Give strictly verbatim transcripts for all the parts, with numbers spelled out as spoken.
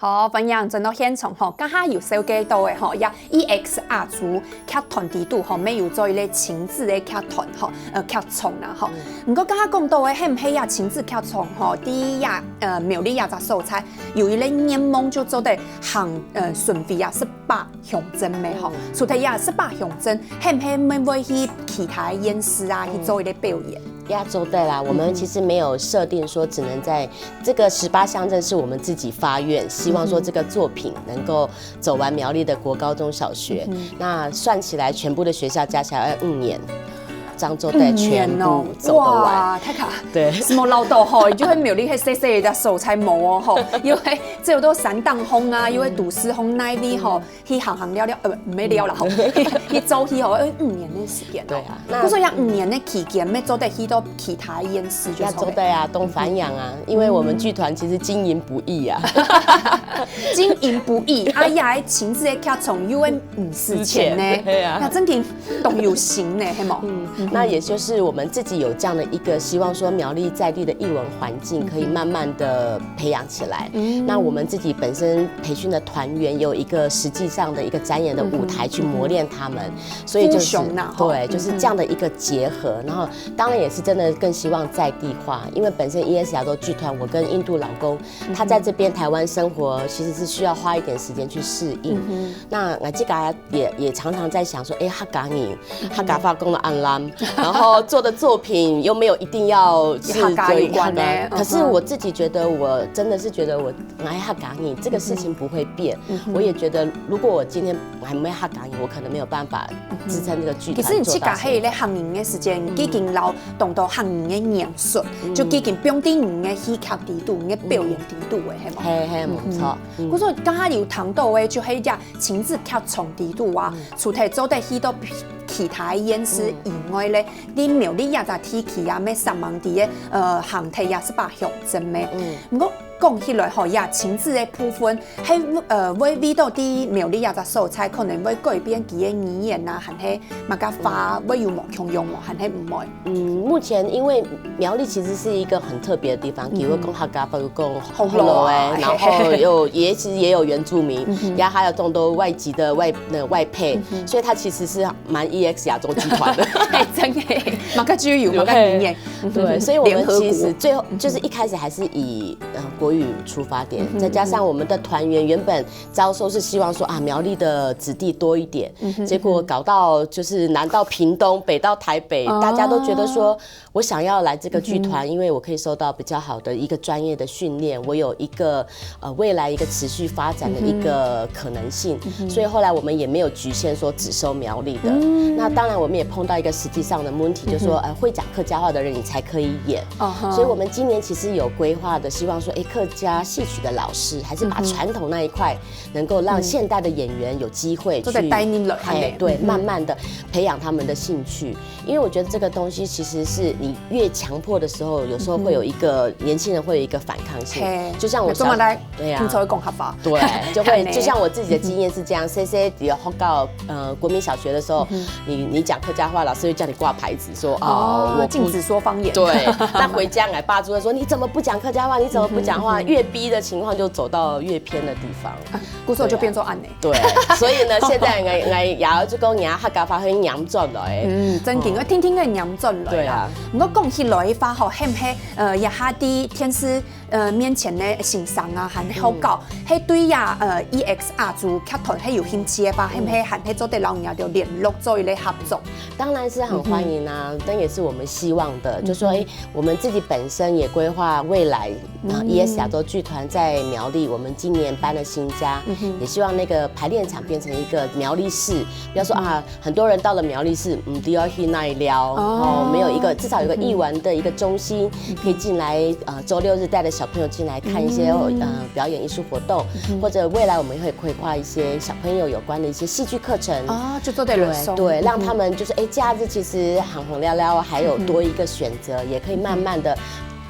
好，歡迎轉到現場吼，這下有紹介到个吼，這E X亞洲劇團裡肚吼，乜有做一個親子个劇團吼，呃，劇場啦吼。毋過這下講到个，係毋係這親子劇場吼，在這，呃，苗栗這隻所在，有一個願望就做得行，呃，巡迴啊，十八鄉鎮个吼。除忒這十八鄉鎮，係毋係乜會去其他縣市啊，去做一個表演？也做得啦，我們其實沒有設定說只能在這個十八鄉鎮是我們自己發願，希望說這個作品能夠走完苗栗的國高中小學。那算起來，全部的學校加起來要五年，漳州的全部走得完。哇，太卡！對，什麼老豆吼，就會苗栗个細細个所在無哦吼，因為只有到山頂風啊，因為都市風那裡吼，去行行尞尞，呃，毋係尞啦吼，去去走去吼，要五年个時間哦。對啊，那故所以這五年个期間，乜做得去到其他縣市就也做得啊，東繁陽啊，因為我們劇團其實經營不易啊。經營不易，哎呀，親子个劇場又會毋使錢呢，對啊，那真的當有心呢，係無？嗯，那也就是我們自己有這樣的一個希望，說苗栗在地的藝文環境可以慢慢的培養起來。那我們自己本身培訓的團員有一個實際上的一個展演的舞台去磨練他們，所以就是對，就是這樣的一個結合。然後當然也是真的更希望在地化，因為本身E S亞洲劇團，我跟印度老公，他在這邊台灣生活其實是需要花一點時間去適應。那我自己也也常常在想說，哎，客家人，客家話講到恁爛，然後做的作品又沒有一定要是客家有關的，可是我自己覺得，我真的是覺得我愛客家人，這個事情不會變。我也覺得，如果我今天還沒客家人，我可能沒有辦法支撐這個劇團做到現在。其實你自家係咧客人个時間，已經摎當多客人个元素，就已經放在你个戲劇裡肚、你个表演裡肚个，係無？係係，無錯。故所剛剛有談到个，就係這親子劇場裡肚啊，除忒做得去到其他縣市以外咧，你苗栗這隻地區啊，乜三芒地个，呃，行忒也十八鄉鎮咩？毋過講起來吼，這親子个部分，係，呃，會為到在苗栗這隻所在，可能會改變佢个語言啊，還係麼个話，會有無共樣無？還係毋會？嗯，目前因為苗栗其實是一個很特別的地方，比如講客家話又講福佬啊，然後又也其實也有原住民，然後還有眾多外籍的外那外配，所以它其實是蠻E X亞洲劇團的。哎，真的，麼个語言，麼个語言。對，所以我們其實最後就是一開始還是以呃國語出發點，再加上我們的團員原本招收是希望說啊苗栗的子弟多一點，結果搞到就是南到屏東，北到台北，大家都覺得說。我想要來這個劇團，因為我可以受到比較好的一個專業的訓練，我有一個呃未來一個持續發展的一個可能性，所以後來我們也沒有侷限說只收苗栗的。那當然我們也碰到一個實際上的問題，就是說呃會講客家話的人你才可以演，所以我們今年其實有規劃的，希望說，哎，客家戲曲的老師還是把傳統那一塊能夠讓現代的演員有機會去，做得帶入來，哎，對，慢慢的培養他們的興趣。因為我覺得這個東西其實是你越強迫的時候，有時候會有一個年輕人會有一個反抗性。就像我小，對啊，聽說講客話，對，就會就像我自己的經驗是這樣，C C有學校呃國民小學的時候，你你講客家話，老師會叫你掛牌子說哦，我禁止說方言。對，那回家來，爸就會說你怎麼不講客家話？你怎麼不講話？越逼的情況就走到越偏的地方。故所就變做恁呢。對，所以呢，現在𠊎𠊎也愛就講，𠊎客家話會黏轉來。嗯，真緊，𠊎定定會黏轉來。對啊，毋過講起來个話吼，係毋係呃，這下在電視呃面前个先生啊，還好搞，係對呀，呃，E X亞洲劇團係有興趣个話，係毋係還係做得摎人家就聯絡做一個合作？當然是很歡迎啊，那也是我們希望的，就說，哎，我們自己本身也規劃未來。啊，E S亞洲劇團在苗栗，我們今年搬了新家，也希望那個排練場變成一個苗栗市。比方說啊，很多人到了苗栗市，嗯，都要去那裡尞，哦，沒有一個至少有個藝文的一個中心，可以進來，呃，週六日帶著小朋友進來看一些呃表演藝術活動，或者未來我們會規劃一些小朋友有關的一些戲劇課程。哦，就做得對對，讓他們就是哎假日其實行行尞尞，還有多一個選擇，也可以慢慢的。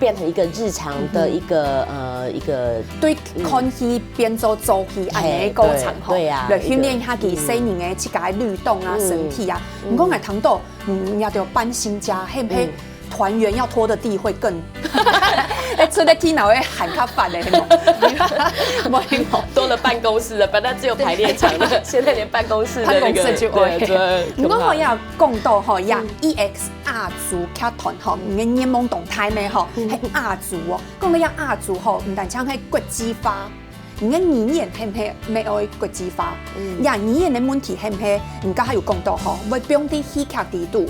變成一個日常的一個呃一個對看戲變做做戲恁樣个過程吼，對啊，來訓練下佢細人个自家律動啊、身體啊。毋過𠊎聽到，嗯，也就搬新家，係毋係團員要拖的地會更哎，出得去哪會喊較煩的，嘿無？無，嘿無。多了办公室了，本来只有排练场的，现在连办公室的那个办公室就有。对，对毋過吼，也有講到吼，也E X亞洲劇團吼，你个願望當大咩吼，係亞洲哦。講到也亞洲吼，毋單淨係國際化，你个語言係毋係愛愛國際化？也語言的問題係毋係？你剛才有講到吼，會放在戲劇裡肚，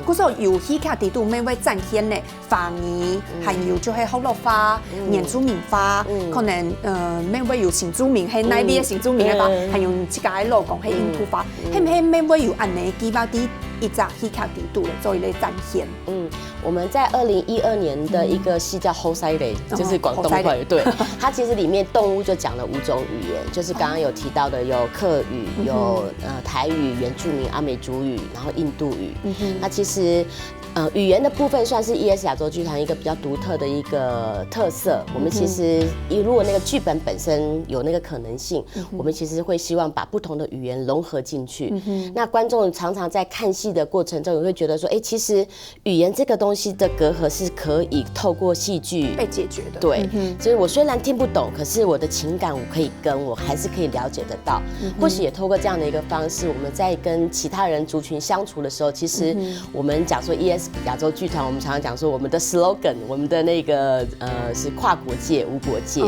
故所有戲劇裡肚，乜會展現呢。 華語，還有就係學老話、原住民話，可能呃，乜會有新住民，係哪位个新住民个話，還有你自家个老公係印度話，係毋係乜會有恁呢計劃在一隻戲劇裡肚咧做一個展現？嗯，我们在二零一二年的一个戏叫《后塞雷》，就是广东话，对，它其实里面动物就讲了五种语言，就是刚刚有提到的有客语、有呃台语、原住民、阿美族语，然后印度语。那其实呃，语言的部分算是E S亚洲剧团一个比较独特的一个特色。我们其实，如果那个剧本本身有那个可能性，我们其实会希望把不同的语言融合进去。那观众常常在看戏的过程中，也会觉得说，哎，其实语言这个东西的隔阂是可以透过戏剧被解决的。对，所以我虽然听不懂，可是我的情感我可以跟，我还是可以了解得到。或许也透过这样的一个方式，我们在跟其他人族群相处的时候，其实我们讲说E S亚洲剧团，我们常常讲说我们的 slogan，我们的那个呃是跨国界无国界，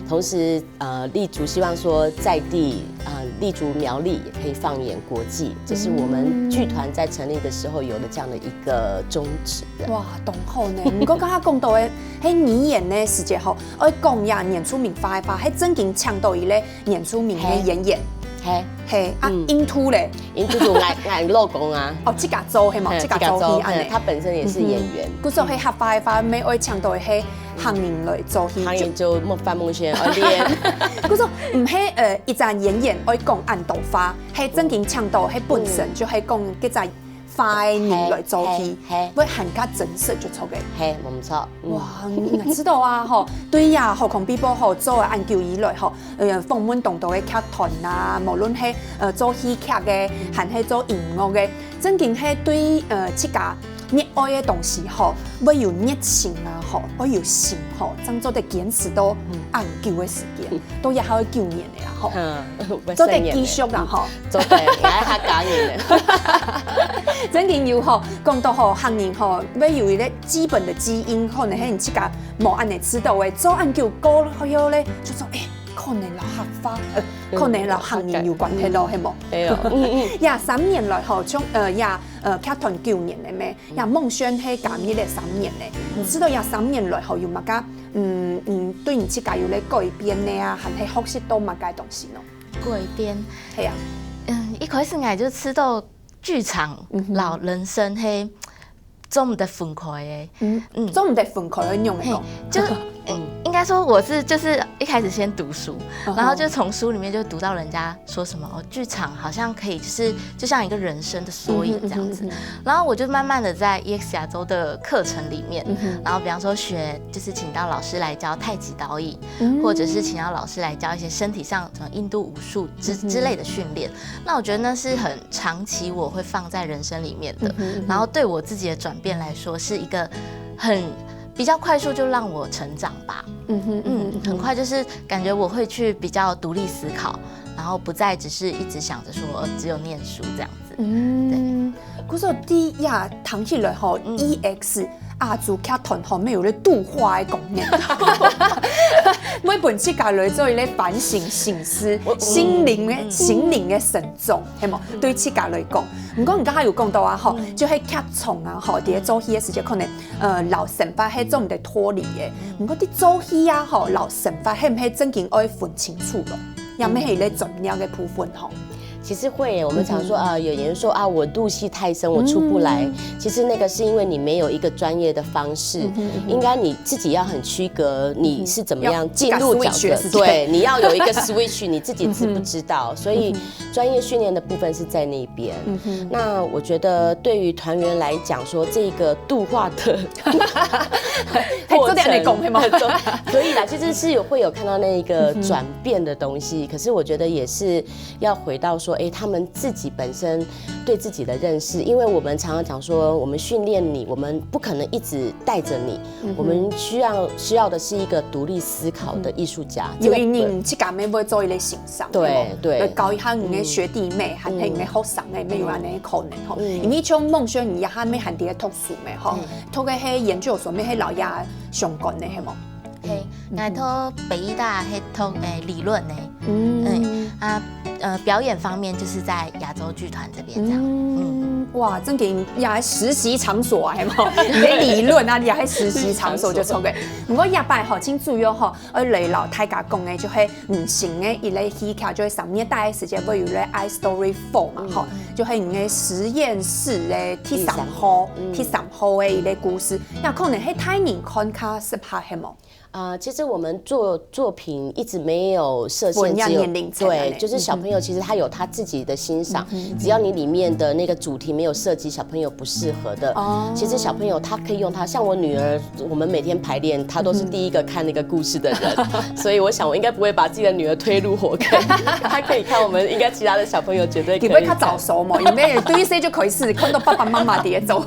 同时呃立足希望说在地呃立足苗栗也可以放眼国际，这是我们剧团在成立的时候有的这样的一个宗旨。哇，當好呢！毋過剛剛講到个，迄語言呢，時節吼，愛講呀，原住民話个話，係正經請到一個原住民个演員，嘿，嘿啊，印度咧，印度就𠊎𠊎老公啊，哦，自家做係嘛，嘿自家做戲安呢嘿。他本身也是演员，故所係客話个話，乜愛請到係客人來做戲，他也就莫发梦先而练。故所毋係呃一隻演員愛講恁多話，係正經請到係本身就係講這隻話个人來做戲嘿嘿，會還較真實就著个。嘿，無錯。嗯哇，你知道啊吼，對呀，何況比寶吼做恁久以來吼，呃，訪問當多个劇團啊，無論係呃做戲劇个，還係做音樂个，正經係對呃自家熱愛个東西吼，會有熱情啊吼，會有心吼，正做得堅持到恁久个時間，都也還有九年个啦吼。嗯，做得繼續啦吼。做得，來客家人了。正經有吼，講到吼，客人吼，會有一個基本的基因，可能係你自家無恁呢知道个，做恁久過後咧，就說，誒，可能老客話，呃，可能老客人有關係咯，係無？對哦，嗯嗯。呀，三年來吼，從呃呀，呃，劇團九年个咩，呀，孟軒係加入了三年呢，你知道呀，三年來吼，有麼个，嗯嗯，對你自家有咧改變呢啊，還係學習到麼个東西呢？改變。係啊，嗯，一開始𠊎就知道劇場摎人生係做毋得分開个。嗯，做毋得分開个樣个講，就嗯，應該說我是就是一開始先讀書，然後就從書裡面就讀到人家說什麼哦，劇場好像可以就是就像一個人生的縮影這樣子，然後我就慢慢的在 E X 亞洲的課程裡面，然後比方說學就是請到老師來教太極導引，或者是請到老師來教一些身體上什麼印度武術之之類的訓練，那我覺得那是很長期我會放在人生裡面的，然後對我自己的轉變來說是一個很比較快速就讓我成長吧。嗯哼，嗯，很快就是感覺我會去比較獨立思考，然後不再只是一直想著說只有念書這樣子。嗯，故所第一啊，聽起來吼，E X亞洲劇團吼，乜有咧度化个功能，每本自家來做一個反省、省思、心靈个心靈个成長，係無？對自家來講，毋過你剛才有講到啊，吼，就係劇場啊，吼，佇咧做戲个時節，可能呃，摎生活係做毋得脫離个。毋過佇做戲啊，吼，摎生活係毋係正經愛分清楚咯？也乜係咧專業个部分吼。其实会耶，我们常说啊，有人说啊，我入戏太深，我出不来。其实那个是因为你没有一个专业的方式，应该你自己要很区隔，你是怎么样进入角色，对，你要有一个 switch，你自己知不知道？所以专业训练的部分是在那边。那我觉得对于团员来讲，说这个度化的还做点内功，是吗？可以啦，其实是有会有看到那个转变的东西，可是我觉得也是要回到说。说，诶，他们自己本身对自己的认识，因为我们常常讲说，我们训练你，我们不可能一直带着你，我们需要需要的是一个独立思考的艺术家。有一年自家也會做一个先生，对对，教一下你个学弟妹，还有你个学生个，没有安尼可能吼。因为像孟軒，你也还没还在读书咩吼，读个系研究所，没系老爷相关的系无？嘿，我读北艺大，系读诶理论的，嗯啊呃表演方面就是在亚洲剧团这边这样。嗯，哇，正经也实习场所啊，系无？你个理论啊，你个实习场所就错个。不过亚伯吼，真主要吼，我来老大家讲的，就系唔行的一类戏剧，就系三月底个时间会有个 I Story Four 嘛，吼，就系你个实验室的第三号，第三号的一个故事，那可能系大人看较适合，系无？啊，其实我们做作品一直没有设限，只有年龄层对，就是小朋友其实他有他自己的欣赏，只要你里面的那个主题没有涉及小朋友不适合的，其实小朋友他可以用他，像我女儿，我们每天排练，她都是第一个看那个故事的人，所以我想我应该不会把自己的女儿推入火坑，她可以看我们应该其他的小朋友绝对可以。你会较早熟嘛，因为对一些就可以是看到爸爸妈妈在做，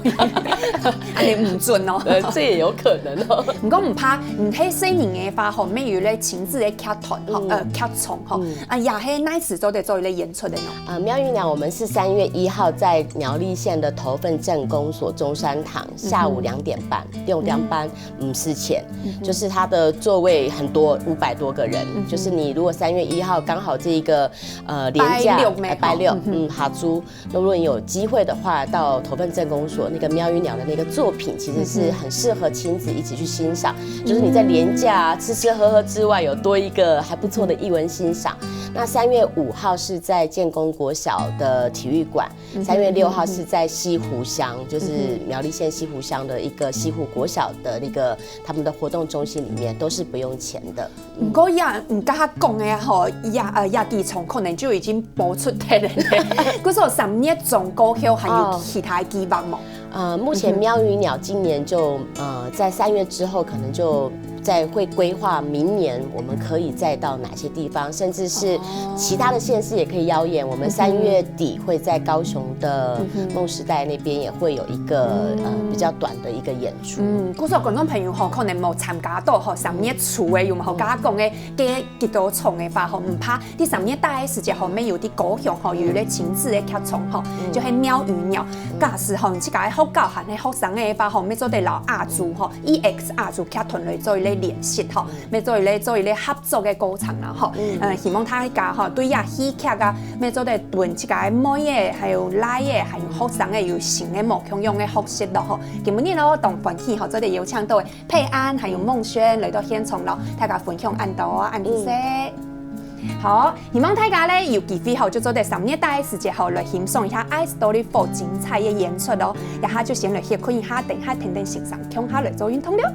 哎，唔准哦。呃，这也有可能哦。不过唔怕，你睇細人个话吼，没有咧亲子个剧团吼，呃，剧场吼，啊，也系 nice 做得做一个演出的喏。啊，妙语鸟我们是三月一号在苗栗县的头份镇公所中山堂，下午两点半，六点半五十前，就是它的座位很多，五百多个人，就是你如果三月一号刚好这一个呃连假，拜六没拜六，嗯，哈猪。如果你有机会的话，到头份镇公所那个喵与鸟的那个作品，其实是很适合亲子一起去欣赏。就是你在连假啊吃吃喝喝之外，有多一个还不错的艺文欣赏。那三月五号是在建功国小的体育馆，三月六号是在西湖乡，就是苗栗县西湖乡的一个西湖国小的那个他们的活动中心里面，都是不用钱的。不过呀，你刚刚讲的吼，呀呃，呀，第一场可能就已经播出去了呢。可是三月中过后还有其他计划吗？呃，目前喵与鸟今年就呃在三月之后，可能就再会规划明年我们可以再到哪些地方，甚至是其他的县市也可以邀演。我们三月底会在高雄的梦时代那边也会有一个呃比较短的一个演出。嗯，故所观众朋友吼，可能无参加到吼，三月初的有冇好加讲的，给几多场的话吼，唔怕。第三月底个时间吼，没有在高雄吼，有一个亲子的剧场吼，就系喵与鸟。假使吼，你自家个学校还系学生的话吼，要做得老阿祖吼，E X 阿祖剧团来做一个联系吼，要做一个做一个合作的过程啦吼。呃，希望大家吼，对呀，戏剧啊，要做得分自家个妹仔，还有倈仔，还有学生个有新的无共样的学习咯吼。今日呢，我当欢喜吼，做得邀请到 佩安还有孟軒來到現場咯，大家分享恁多恁仔細。好，希望大家咧有機會吼，就做得三月底个時節吼，來欣賞一下 I Story Four 精彩个演出咯。這下就先來歇睏一下，等下天天先生共下來做運動了。